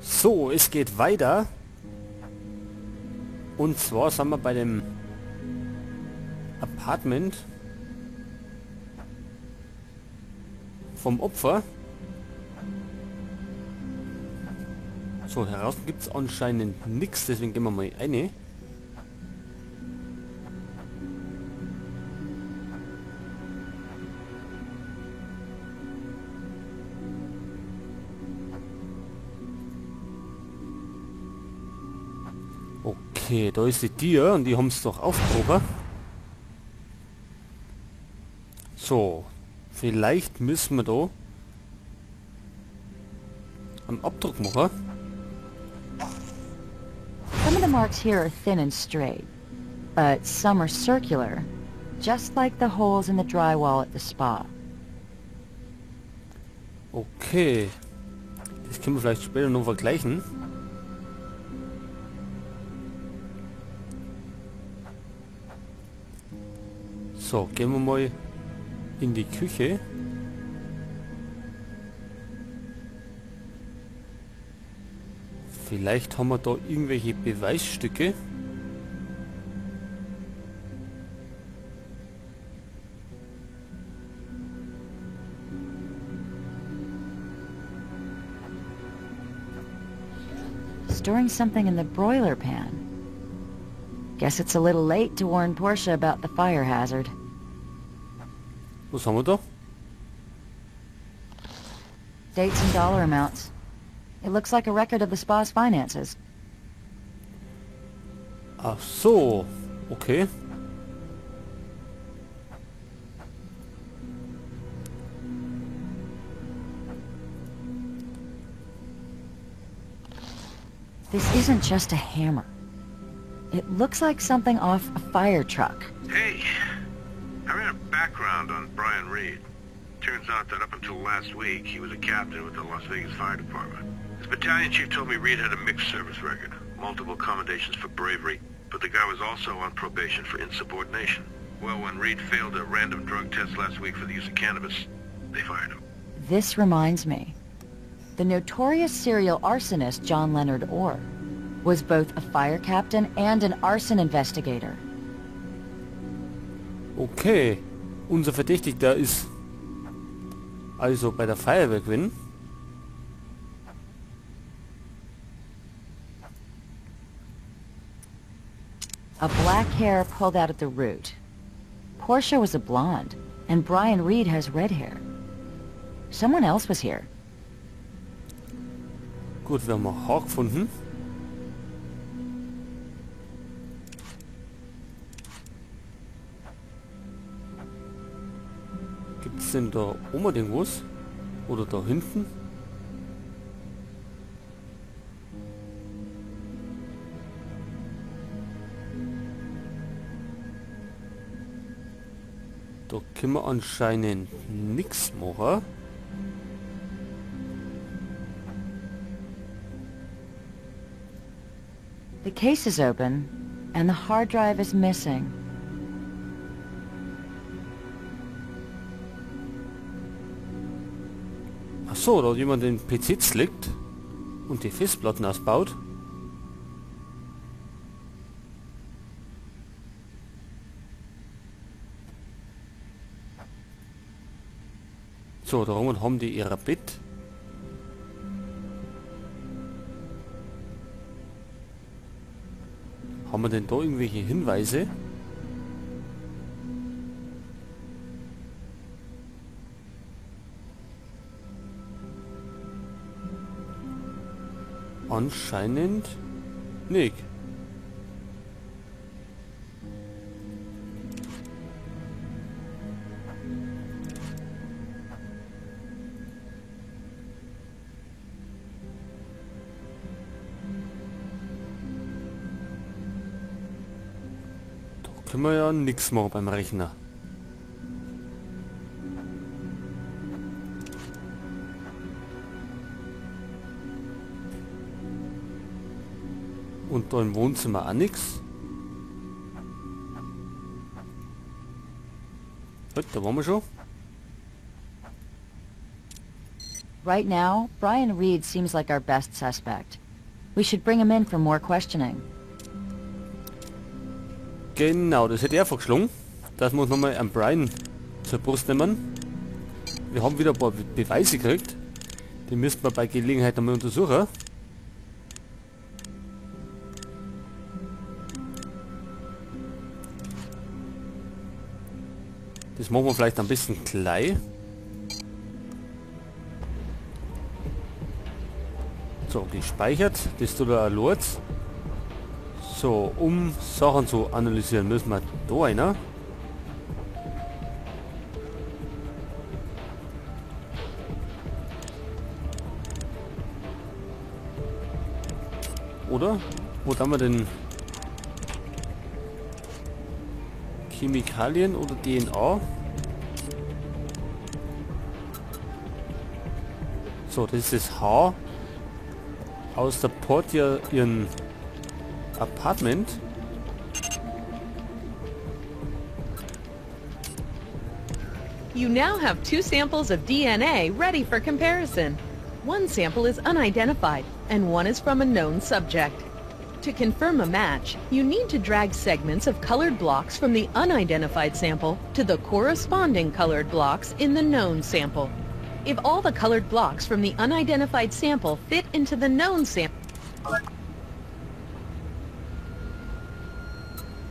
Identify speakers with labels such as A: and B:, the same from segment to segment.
A: So, es geht weiter. Und zwar sind wir bei dem Apartment vom Opfer. So, heraus gibt es anscheinend nichts, deswegen gehen wir mal rein. Okay, da ist die Tür und die haben es doch aufgebrochen. So, vielleicht müssen wir da einen Abdruck machen.
B: Some of the marks here are thin and straight, but some are circular, just like the holes in the drywall at the spa.
A: Okay, das können wir vielleicht später noch vergleichen. So, gehen wir mal in die Küche. Vielleicht haben wir da irgendwelche Beweisstücke.
B: Storing something in the broiler pan. Guess it's a little late to warn Portia about the fire hazard.
A: Was haben wir da?
B: Dates and dollar amounts. It looks like a record of the spa's finances.
A: Ach so, okay.
B: This isn't just a hammer. It looks like something off a fire truck.
C: Hey, I ran a background on Brian Reed. Turns out that up until last week, he was a captain with the Las Vegas Fire Department. His battalion chief told me Reed had a mixed service record, multiple commendations for bravery, but the guy was also on probation for insubordination. Well, when Reed failed a random drug test last week for the use of cannabis, they fired him.
B: This reminds me. The notorious serial arsonist John Leonard Orr was both a fire captain and an arson investigator.
A: Okay, unser Verdächtigter ist also bei der Feuerwehr gewesen.
B: A black hair pulled out at the root. Portia was a blonde, and Brian Reed has red hair. Someone else was here.
A: Gut, wir haben ein Haar gefunden. Gibt's denn da oben irgendwas? Oder da hinten? Da können wir anscheinend nichts machen.
B: The case is open and the hard drive is missing.
A: Ach so, da hat jemand den PC zerlegt und die Festplatten ausbaut. So, da oben haben die ihr Bett. Haben wir denn da irgendwelche Hinweise? Anscheinend nicht. Da können wir ja nichts machen beim Rechner. Und da im Wohnzimmer auch nix. Halt, da waren wir schon.
B: Right now, Brian Reed seems like our best suspect. We should bring him in for more questioning.
A: Genau, das hätte er vorgeschlagen. Das muss nochmal an Brian zur Brust nehmen. Wir haben wieder ein paar Beweise gekriegt. Die müssen wir bei Gelegenheit nochmal untersuchen. Das machen wir vielleicht ein bisschen gleich. So, gespeichert. Das tut er Lords. So, um Sachen zu analysieren, müssen wir da einer. Oder? Wo haben wir denn? Chemikalien oder DNA? So, das ist das Haar aus der Portia ihren Apartment.
D: You now have 2 samples of DNA ready for comparison. One sample is unidentified and one is from a known subject. To confirm a match, you need to drag segments of colored blocks from the unidentified sample to the corresponding colored blocks in the known sample. If all the colored blocks from the unidentified sample fit into the known sample...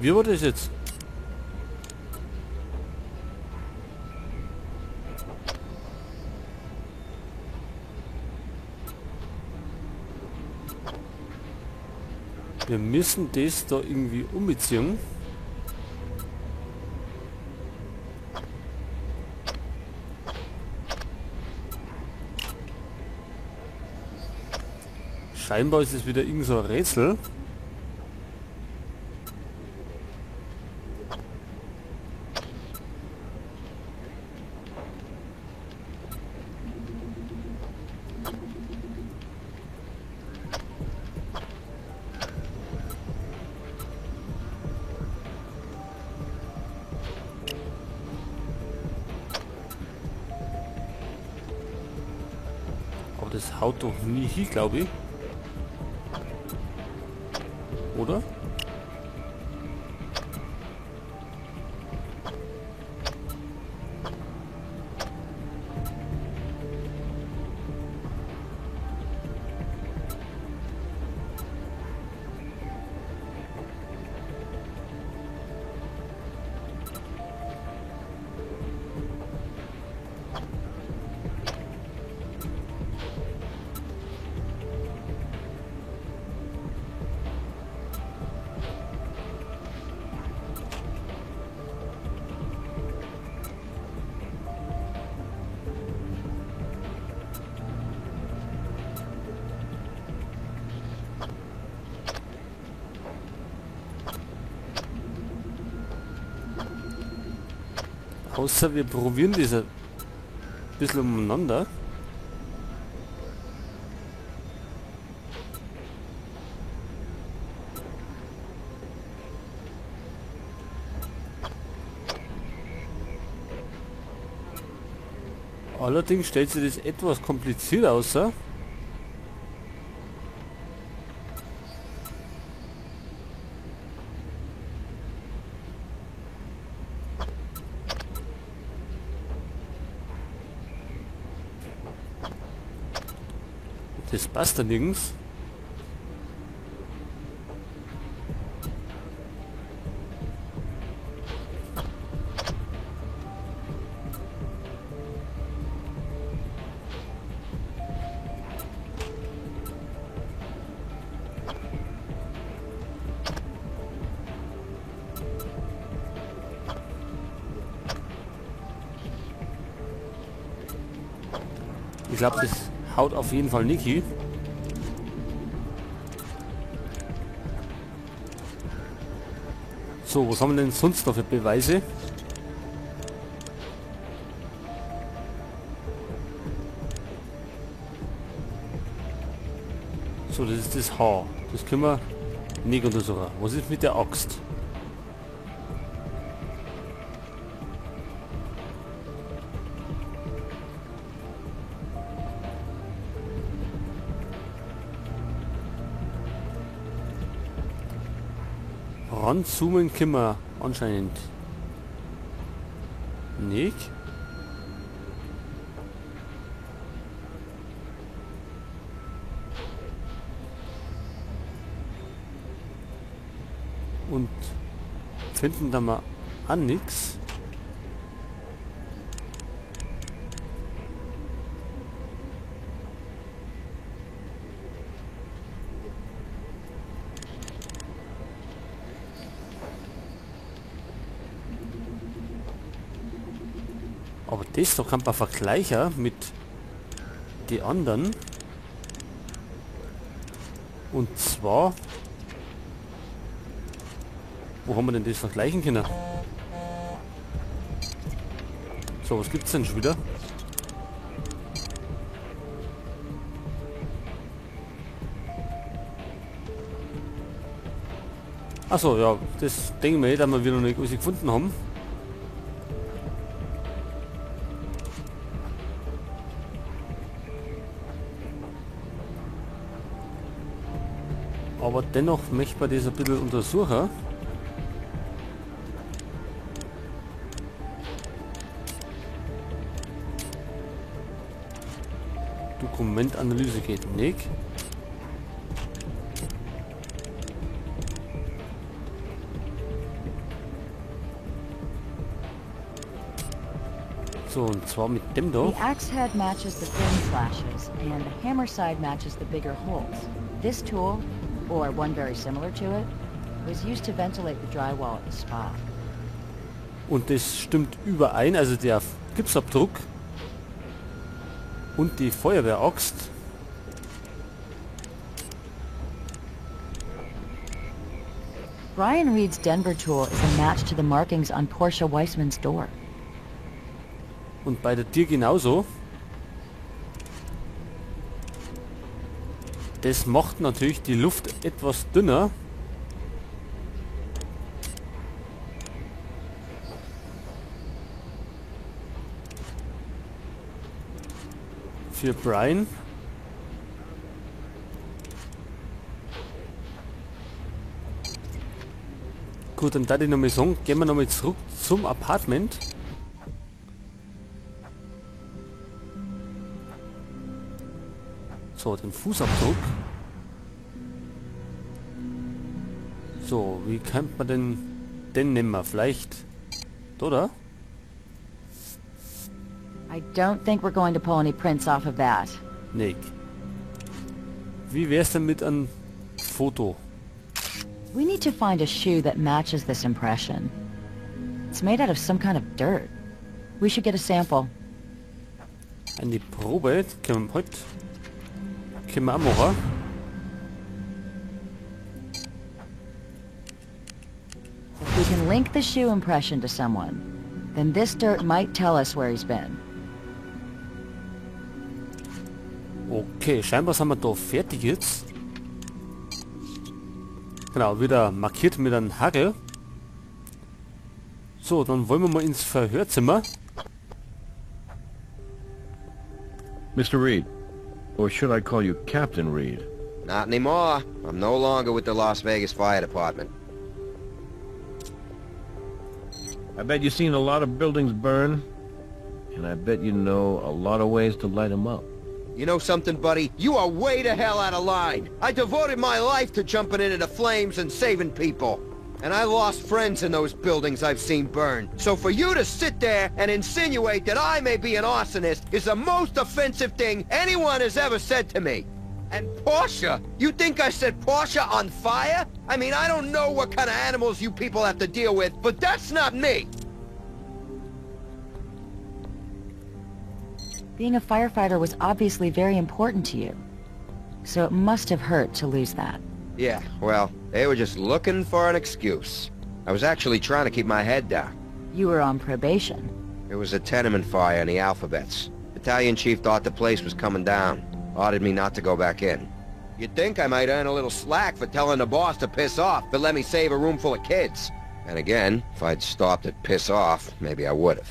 A: Wie war das jetzt? Wir müssen das da irgendwie umbeziehen. Scheinbar ist es wieder irgend so ein Rätsel. Aber das haut doch nie hin, glaube ich. Oder? Außer wir probieren das ein bisschen umeinander. Allerdings stellt sich das etwas kompliziert aus. Das passt da nirgends. Ich glaube, das haut auf jeden Fall nicht hin. So, was haben wir denn sonst noch für Beweise? So, das ist das Haar. Das können wir nicht untersuchen. Was ist mit der Axt? Ranzoomen können wir anscheinend nicht. Und finden da mal an nichts. Aber das doch kann man vergleichen mit die anderen. Und zwar, wo haben wir denn das vergleichen können? So, was gibt's denn schon wieder? Achso, ja, das denken wir eh, dass wir wieder noch nicht alles gefunden haben. Aber dennoch möchte man das ein bisschen untersuchen. Dokumentanalyse geht nicht. So, und zwar mit dem da.
B: The axe head matches the thin slashes and the hammer side matches the bigger holes. This tool, or one very similar to it, was used to ventilate the drywall at the spa.
A: Und das stimmt überein, also der Gipsabdruck und die Feuerwehraxt.
B: Brian Reed's Denver tool is a match to the markings on Portia Weissman's door.
A: Und bei der Tür genauso. Das macht natürlich die Luft etwas dünner. Für Brian. Gut, dann darf ich nochmal sagen, gehen wir nochmal zurück zum Apartment. So, den Fußabdruck. So, wie könnte man denn den nehmen? Vielleicht, oder?
B: I don't think we're going to pull any prints off of that.
A: Nick. Wie wär's denn mit einem Foto?
B: We need to find a shoe that matches this impression. It's made out of some kind of dirt. We should get a sample.
A: Eine Probe können wir heute. Können wir auch machen.
B: If we can link the shoe impression to someone, then this dirt might tell us where he's been.
A: Okay, scheinbar sind wir da fertig jetzt. Genau, wieder markiert mit einem Hagel. So, dann wollen wir mal ins Verhörzimmer.
C: Mr. Reed, or should I call you Captain Reed?
E: Not anymore. I'm no longer with the Las Vegas Fire Department.
C: I bet you've seen a lot of buildings burn, and I bet you know a lot of ways to light them up.
E: You know something, buddy? You are way the hell out of line. I devoted my life to jumping into the flames and saving people. And I lost friends in those buildings I've seen burn. So for you to sit there and insinuate that I may be an arsonist is the most offensive thing anyone has ever said to me. And Portia? You think I set Portia on fire? I mean, I don't know what kind of animals you people have to deal with, but that's not me!
B: Being a firefighter was obviously very important to you. So it must have hurt to lose that.
E: Yeah, well, they were just looking for an excuse. I was actually trying to keep my head down.
B: You were on probation.
E: It was a tenement fire in the Alphabets. Battalion chief thought the place was coming down. Ordered me not to go back in. You'd think I might earn a little slack for telling the boss to piss off, but let me save a room full of kids. And again, if I'd stopped at piss off, maybe I would've.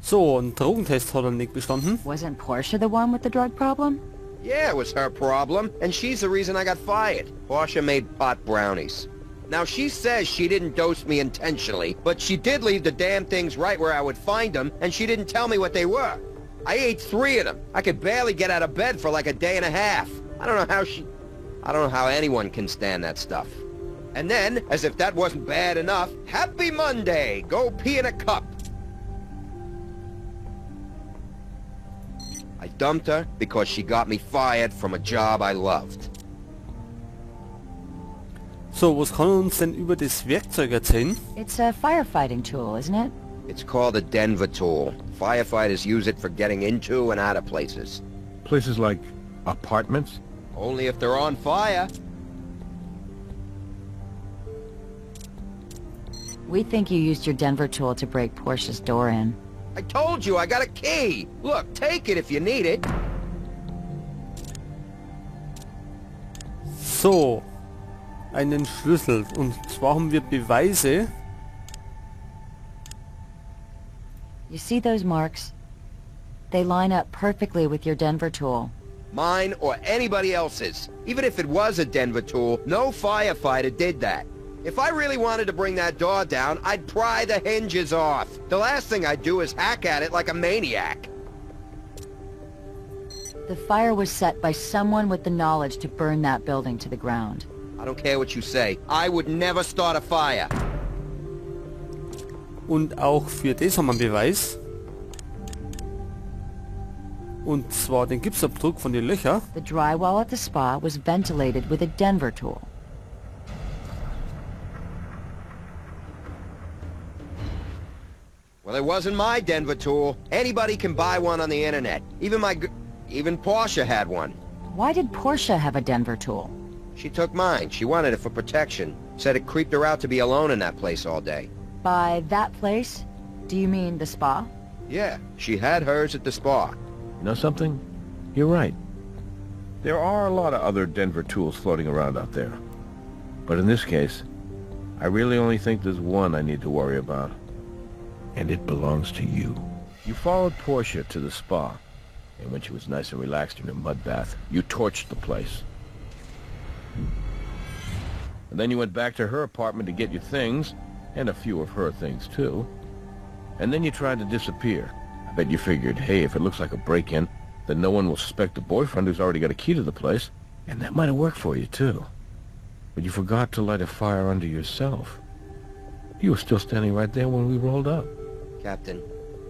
A: So, ein Drogentest hat er nicht bestanden.
B: Wasn't Portia the one with the drug problem?
E: Yeah, it was her problem, and she's the reason I got fired. Portia made pot brownies. Now, she says she didn't dose me intentionally, but she did leave the damn things right where I would find them, and she didn't tell me what they were. I ate 3 of them. I could barely get out of bed for like a day and a half. I don't know how she... I don't know how anyone can stand that stuff. And then, as if that wasn't bad enough, Happy Monday! Go pee in a cup! I dumped her because she got me fired from a job I loved.
A: So, was kann uns denn über das Werkzeug erzählen?
B: It's a firefighting tool, isn't it?
E: It's called a Denver tool. Firefighters use it for getting into and out of places.
C: Places like apartments?
E: Only if they're on fire.
B: We think you used your Denver tool to break Portia's door in.
E: I told you I got a key. Look, take it if you need it.
A: So, einen Schlüssel. Und zwar haben wir Beweise.
B: You see those marks? They line up perfectly with your Denver tool.
E: Mine or anybody else's. Even if it was a Denver tool, no firefighter did that. If I really wanted to bring that door down, I'd pry the hinges off. The last thing I'd do is hack at it like a maniac.
B: The fire was set by someone with the knowledge to burn that building to the ground.
E: I don't care what you say. I would never start a fire.
A: Und auch für das haben wir einen Beweis. Und zwar den Gipsabdruck von den Löchern.
B: The drywall at the spa was ventilated with a Denver tool.
E: Well, it wasn't my Denver tool. Anybody can buy one on the internet. Even Portia had one.
B: Why did Portia have a Denver tool?
E: She took mine. She wanted it for protection. Said it creeped her out to be alone in that place all day.
B: By that place, do you mean the spa?
E: Yeah, she had hers at the spa.
C: You know something? You're right. There are a lot of other Denver tools floating around out there. But in this case, I really only think there's one I need to worry about. And it belongs to you. You followed Portia to the spa. And when she was nice and relaxed in her mud bath, you torched the place. And then you went back to her apartment to get your things, and a few of her things too. And then you tried to disappear. I bet you figured, hey, if it looks like a break-in, then no one will suspect the boyfriend who's already got a key to the place. And that might have worked for you, too. But you forgot to light a fire under yourself. You were still standing right there when we rolled up.
E: Captain,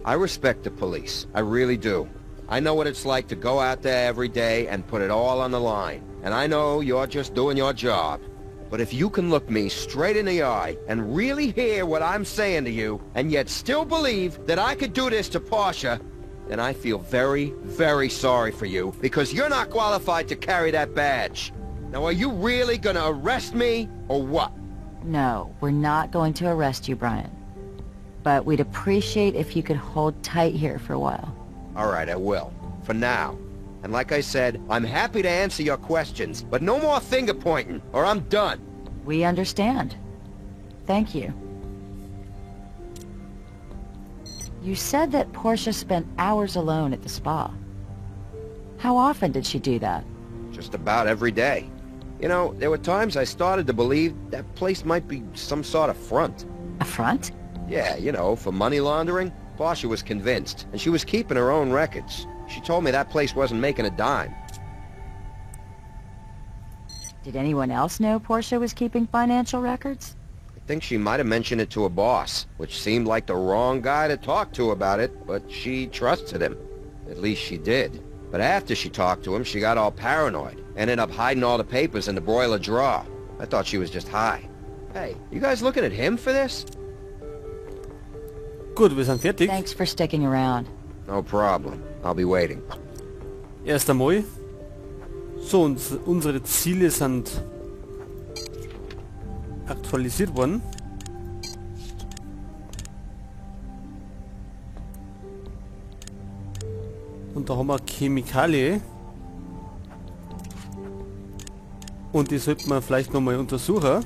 E: I respect the police. I really do. I know what it's like to go out there every day and put it all on the line. And I know you're just doing your job. But if you can look me straight in the eye and really hear what I'm saying to you, and yet still believe that I could do this to Portia, then I feel very, very sorry for you, because you're not qualified to carry that badge. Now, are you really gonna arrest me, or what?
B: No, we're not going to arrest you, Brian. But we'd appreciate if you could hold tight here for a while.
E: All right, I will. For now. And like I said, I'm happy to answer your questions, but no more finger pointing, or I'm done.
B: We understand. Thank you. You said that Portia spent hours alone at the spa. How often did she do that?
E: Just about every day. You know, there were times I started to believe that place might be some sort of front.
B: A front?
E: Yeah, you know, for money laundering. Portia was convinced, and she was keeping her own records. She told me that place wasn't making a dime.
B: Did anyone else know Portia was keeping financial records?
E: I think she might have mentioned it to a boss, which seemed like the wrong guy to talk to about it, but she trusted him. At least she did. But after she talked to him, she got all paranoid. Ended up hiding all the papers in the broiler drawer. I thought she was just high. Hey, you guys looking at him for this?
A: Gut, wir sind fertig.
B: Thanks for sticking around.
E: No problem. I'll be waiting.
A: Erst einmal. So, und unsere Ziele sind aktualisiert worden. Und da haben wir Chemikalie. Und die sollte man vielleicht nochmal untersuchen.